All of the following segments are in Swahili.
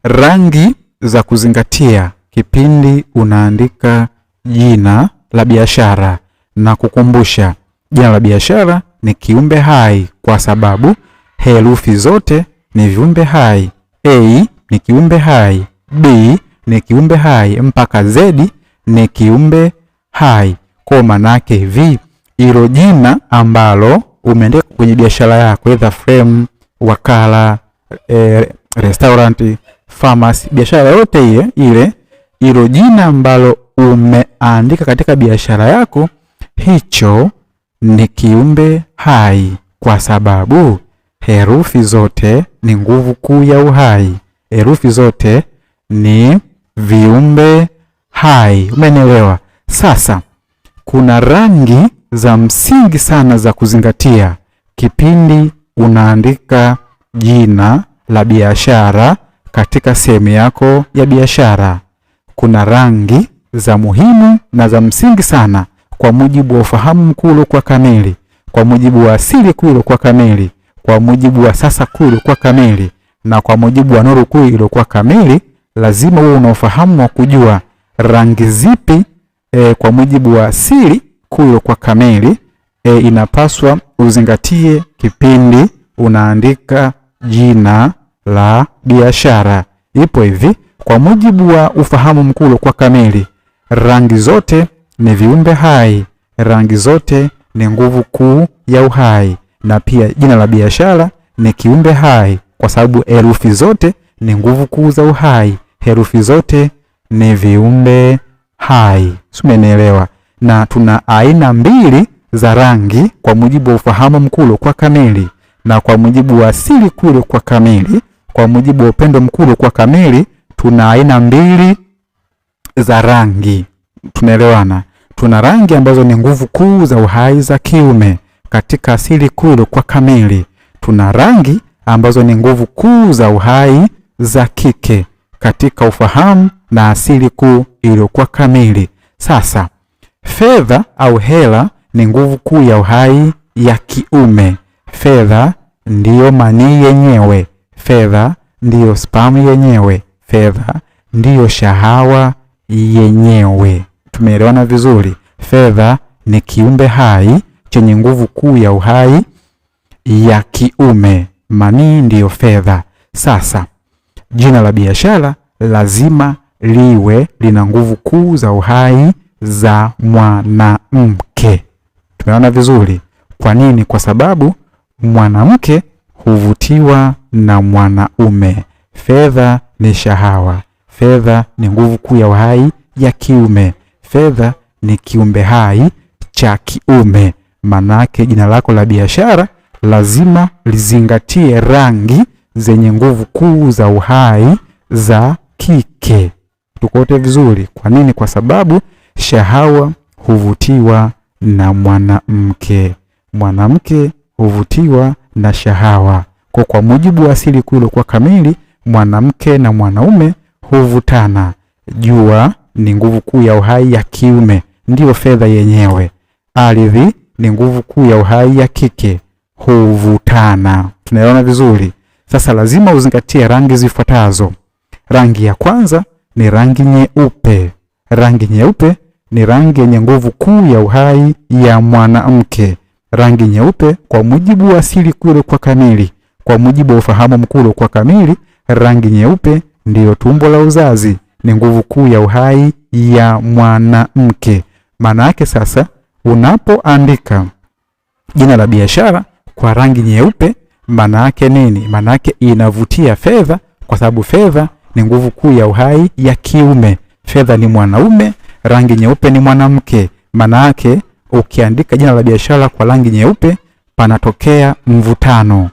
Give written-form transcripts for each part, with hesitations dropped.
Rangi za kuzingatia kipindi unaandika jina la biashara, na kukumbusha jina la biashara ni kiumbe hai kwa sababu herufi zote ni viumbe hai. A ni kiumbe hai, B ni kiumbe hai, mpaka Z ni kiumbe hai. Kwa maana yake hivi, hilo jina ambalo umeandika kwenye biashara yako, either frame, wakala, restaurant, pharmacy, biashara yote ile, hilo jina ambalo umeandika katika biashara yako, hicho ni kiumbe hai, kwa sababu herufi zote ni nguvu kuu ya uhai. Herufi zote ni viumbe hai. Umenielewa? Sasa kuna rangi za msingi sana za kuzingatia kipindi unaandika jina la biashara katika sehemu yako ya biashara. Kuna rangi za muhimu na za msingi sana kwa mujibu wa ufahamu mkuu uliokuwa kamili, kwa mujibu wa asili kuu iliyokuwa kamili, kwa mujibu wa sasa kuu iliyokuwa kamili, na kwa mujibu wa nuru kuu iliyokuwa kamili. Lazima uwe una ufahamu wa kujua rangi zipi kwa mujibu wa asili kuu iliyokuwa kamili inapaswa uzingatie kipindi unaandika jina la biashara. Ipo hivi, kwa mujibu wa ufahamu mkuu uliokuwa kamili, rangi zote ni viumbe hai, rangi zote ni nguvu kuu ya uhai, na pia jina la biashara ni kiumbe hai, kwa sababu herufi zote ni nguvu kuu za uhai, herufi zote ni viumbe hai. Umenielewa? Na tuna aina mbili za rangi kwa mujibu wa ufahamu mkuu uliokuwa kamili, na kwa mujibu wa asili kuu iliyokuwa kamili, kwa mujibu wa upendo mkuu uliokuwa kamili, tuna aina mbili za rangi. Tunaelewana? Tuna rangi ambazo ni nguvu kuu za uhai za kiume katika asili kuu iliyokuwa kamili. Tuna rangi ambazo ni nguvu kuu za uhai za kike katika ufahamu na asili kuu iliyokuwa kamili. Sasa fedha au hela ni nguvu kuu ya uhai ya kiume. Fedha ndiyo manii yenyewe, fedha ndiyo spamu yenyewe, fedha ndiyo shahawa yenyewe. Tumeelewana vizuri? Fedha ni kiumbe hai chenye nguvu kuu ya uhai ya kiume. Manii ndiyo fedha. Sasa jina la biashara lazima liwe lina nguvu kuu za uhai za mwanamke. Tumeona vizuri? Kwa nini? Kwa sababu mwanamke huvutiwa na mwanaume. Fedha ni shahawa, fedha ni nguvu kuu ya uhai ya kiume, fedha ni kiumbe hai cha kiume. Manake jina lako la biashara lazima lizingatie rangi zenye nguvu kuu za uhai za kike. Tuko wote vizuri? Kwa nini? Kwa sababu shahawa huvutiwa na mwanamke, mwanamke huvutiwa na shahawa. Kwa mujibu wa asili kuu iliyokuwa kamili, mwanamke na mwanaume huvutana. Jua ni nguvu kuu ya uhai ya kiume, ndiyo fedha yenyewe. Ardhi ni nguvu kuu ya uhai ya kike, huvutana. Tunaelewana vizuri? Sasa lazima uzingatie rangi zifuatazo. Rangi ya kwanza ni rangi nyeupe. Rangi nyeupe ni rangi yenye nguvu kuu ya uhai ya mwanamke. Rangi nyeupe kwa mujibu wa asili kuu kwa kamili, kwa mujibu wa ufahamu mkuu kwa kamili, rangi nyeupe ndiyo tumbo la uzazi, ni nguvu kuu ya uhai ya mwanamke. Maana yake sasa, unapoandika jina la biashara kwa rangi nyeupe, maana yake nini? Maana yake inavutia fedha, kwa sababu fedha ni nguvu kuu ya uhai ya kiume. Fedha ni mwanaume, rangi nyeupe ni mwanamke. Maana yake ukiandika jina la biashara kwa rangi nyeupe, panatokea mvutano.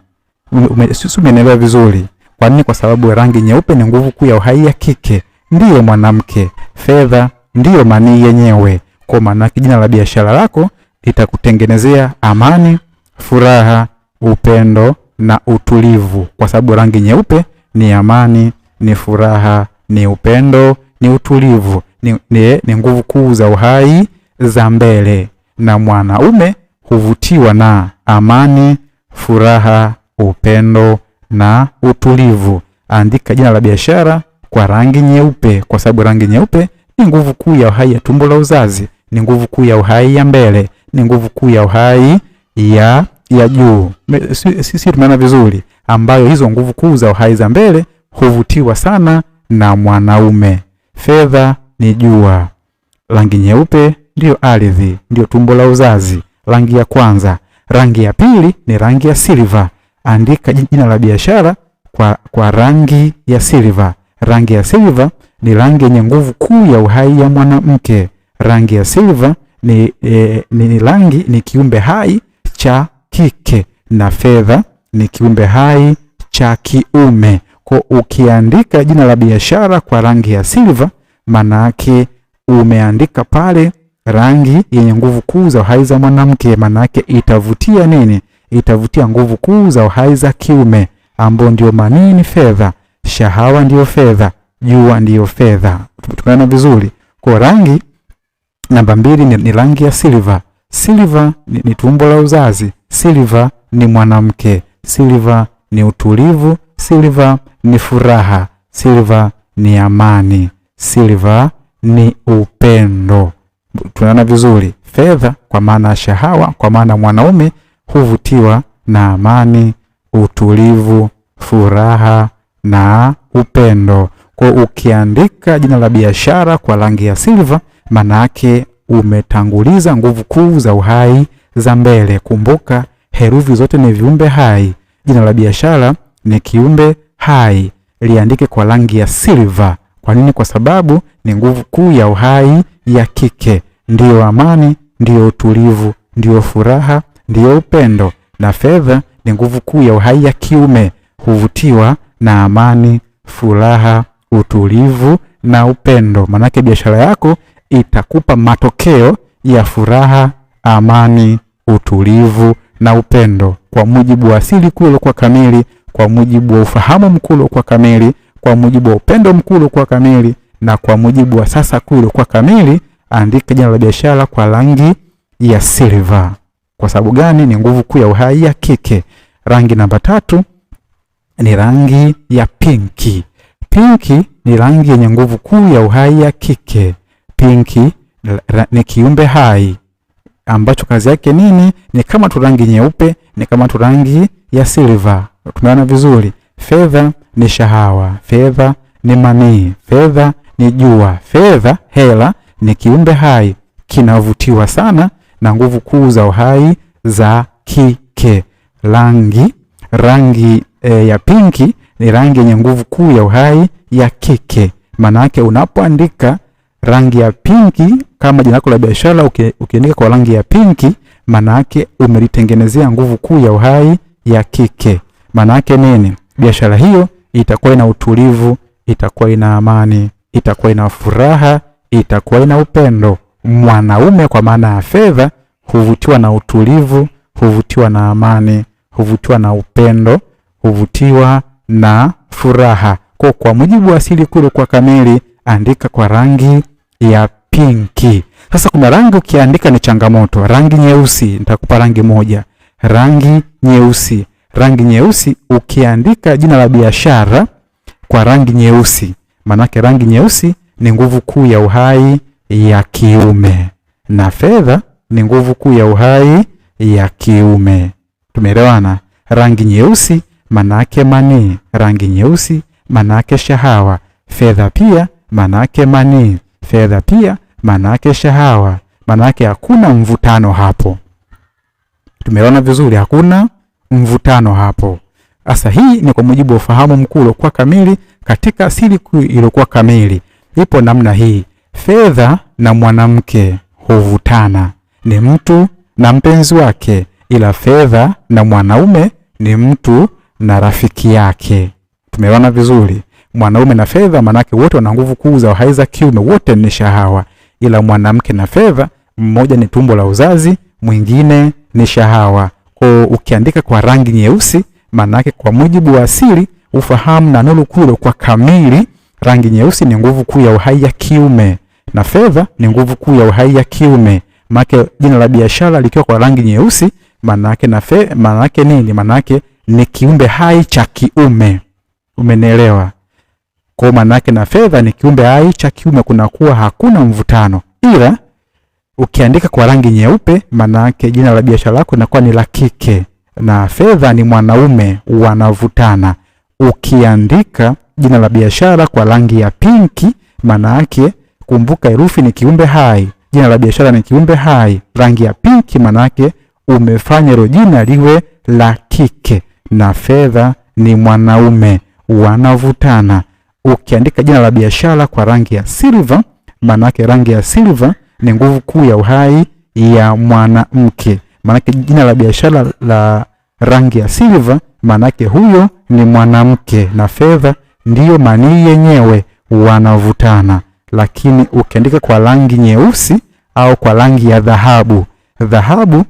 Sisi umeelewa vizuri? Kwa nini? Kwa sababu rangi nyeupe ni nguvu kuu ya uhai ya kike, ndiyo mwanamke. Fedha ndiyo manii yenyewe. Kwa maana jina la biashara lako litakutengenezea amani, furaha, upendo na utulivu, kwa sababu rangi nyeupe ni amani, ni furaha, ni upendo, ni utulivu, ni nguvu kuu za uhai za mbele. Na mwanaume huvutiwa na amani, furaha, upendo na utulivu. Andika jina la biashara kwa rangi nyeupe, kwa sababu rangi nyeupe ni nguvu kuu ya uhai ya tumbo la uzazi, ni nguvu kuu ya uhai ya mbele, ni nguvu kuu ya uhai ya juu. Sisi tumeona vizuri, ambayo hizo nguvu kuu za uhai za mbele huvutiwa sana na mwanaume. Fedha ni jua. Rangi nyeupe ndiyo ardhi, ndiyo tumbo la uzazi, rangi ya kwanza. Rangi ya pili ni rangi ya silver. Andika jina la biashara kwa rangi ya silver. Rangi ya silver ni rangi yenye nguvu kuu ya uhai ya mwanamke. Rangi ya silver ni rangi, ni kiumbe hai cha kike, na fedha ni kiumbe hai cha kiume. Kwa ukiandika jina la biashara kwa rangi ya silver, maana yake umeandika pale rangi yenye nguvu kuu za uhai za mwanamke. Maana yake itavutia nini? Itavutia nguvu kuu za uhai za kiume, ambao ndio manii ni fedha, shahawa ndio fedha, jua ndio fedha. Tumeona vizuri. Kwa rangi namba 2 ni rangi ya silver. Silver ni tumbo la uzazi. Silver ni mwanamke. Silver ni utulivu. Silver ni furaha. Silver ni amani. Silver ni upendo. Tunaona vizuri. Fedha kwa maana ya shahawa, kwa maana mwanaume huvutiwa na amani, utulivu, furaha na upendo. Kwa ukiandika jina la biashara kwa rangi ya silver, maana yake umetanguliza nguvu kuu za uhai za mbele. Kumbuka herufi zote ni viumbe hai. Jina la biashara ni kiumbe hai, liandike kwa rangi ya silver. Kwa nini? Kwa sababu ni nguvu kuu ya uhai ya kike, ndiyo amani, ndiyo utulivu, ndiyo furaha, ndiyo upendo. Na fedha ni nguvu kuu ya uhai ya kiume, huvutiwa na amani, furaha, utulivu na upendo. Manake biashara yako itakupa matokeo ya furaha, amani, utulivu na upendo, kwa mujibu wa asili kuu iliyokuwa kamili, kwa mujibu wa ufahamu mkuu uliokuwa kamili, kwa mujibu wa upendo mkuu uliokuwa kamili, na kwa mujibu wa sasa kuu uliokuwa kamili. Andika jina la biashara kwa rangi ya silver. Kwa sababu gani? Ni nguvu kuu ya uhai ya kike. Rangi namba 3 ni rangi ya pinki. Pinki ni rangi yenye nguvu kuu ya uhai ya kike. Pinki ni kiumbe hai ambacho kazi yake nini? Ni kama tu rangi nyeupe, ni kama tu rangi ya silver. Tumeona vizuri. Fedha ni shahawa, fedha ni manii, fedha ni jua, fedha, hela ni kiumbe hai kinavutiwa sana na nguvu kuu za uhai za kike. Rangi ya pinki ni rangi yenye nguvu kuu ya uhai ya kike. Maana yake unapoandika rangi ya pinki kama jina lako la biashara, ukiandika kwa rangi ya pinki, maana yake umelitengenezea nguvu kuu ya uhai ya kike. Maana yake nini? Biashara hiyo itakuwa ina utulivu, itakuwa ina amani, itakuwa ina furaha, itakuwa ina upendo. Mwanaume kwa maana ya fedha huvutiwa na utulivu, huvutiwa na amani, huvutiwa na upendo, huvutiwa na furaha. Kwa mujibu wa asili kuu kwa kamili, andika kwa rangi ya pinki. Sasa kuna rangi ukiandika ni changamoto. Rangi nyeusi, nitakupa rangi moja. Rangi nyeusi. Rangi nyeusi ukiandika jina la biashara kwa rangi nyeusi, manake rangi nyeusi ni nguvu kuu ya uhai ya kiume, na fedha ni nguvu kuu ya uhai ya kiume. Tumeelewana? Rangi nyeusi manake manii, rangi nyeusi manake shahawa, fedha pia manake manii, fedha pia manake shahawa. Manake hakuna mvutano hapo. Tumeona vizuri, hakuna mvutano hapo. Sasa hii ni kwa mujibu wa ufahamu mkuu uliokuwa kamili katika asili kuu iliyokuwa kamili. Ipo namna hii: fedha na mwanamke huvutana, ni mtu na mpenzi wake, ila fedha na mwanaume ni mtu na rafiki yake. Tumeona vizuri, mwanaume na fedha manake wote wana nguvu kuu za uhai za kiume, wote ni shahawa, ila mwanamke na fedha, mmoja ni tumbo la uzazi, mwingine ni shahawa. Kwa ukiandika kwa rangi nyeusi, manake kwa mujibu wa asili, ufahamu na nuru kuu kwa kamili, rangi nyeusi ni nguvu kuu ya uhai ya kiume na fedha ni nguvu kuu ya uhai ya kiume. Maana jina la biashara likiwa kwa rangi nyeusi, maana yake na maana yake nini? Maana yake ni kiumbe hai cha kiume. Umenielewa? Kwa maana yake na fedha ni kiumbe hai cha kiume, kunakuwa hakuna mvutano. Ila ukiandika kwa rangi nyeupe, maana yake jina la biashara lako linakuwa ni la kike na fedha ni mwanaume, wanavutana. Ukiandika jina la biashara kwa rangi ya pinki, maana yake kumbuka, herufi ni kiumbe hai, jina la biashara ni kiumbe hai. Rangi ya pinki maana yake umefanya hilo jina liwe la kike na fedha ni mwanaume, wanavutana. Ukiandika jina la biashara kwa rangi ya silver, maana yake rangi ya silver ni nguvu kuu ya uhai ya mwanamke. Maana jina la biashara la rangi ya silver, maana yake huyo ni mwanamke na fedha ndiyo manii yenyewe, wanavutana. Lakini ukiandika kwa rangi nyeusi au kwa rangi ya dhahabu, dhahabu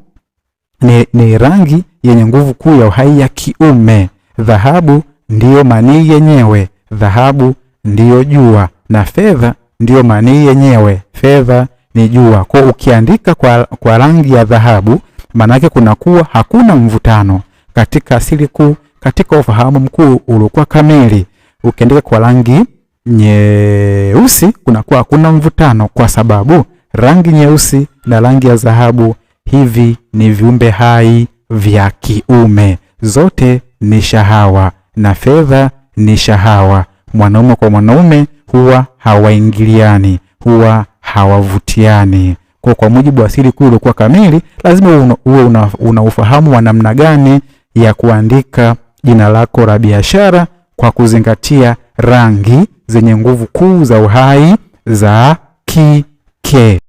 ni rangi yenye nguvu kuu ya uhai ya kiume. Dhahabu ndiyo manii yenyewe, dhahabu ndiyo jua, na fedha ndiyo manii yenyewe, fedha ni jua. Kwa ukiandika kwa rangi ya dhahabu, maanake kunakuwa hakuna mvutano katika asili kuu, katika ufahamu mkuu uliokuwa kamili. Ukiandika kwa rangi nyeusi kunakuwa hakuna mvutano, kwa sababu rangi nyeusi na rangi ya dhahabu hivi ni viumbe hai vya kiume, zote ni shahawa na fedha ni shahawa. Mwanaume kwa mwanaume huwa hawaingiliani, huwa hawavutiani. Kwa mujibu wa asili kuu iliyokuwa kamili, lazima uwe una ufahamu wa namna gani ya kuandika jina lako la biashara kwa kuzingatia rangi zenye nguvu kuu za uhai za kike.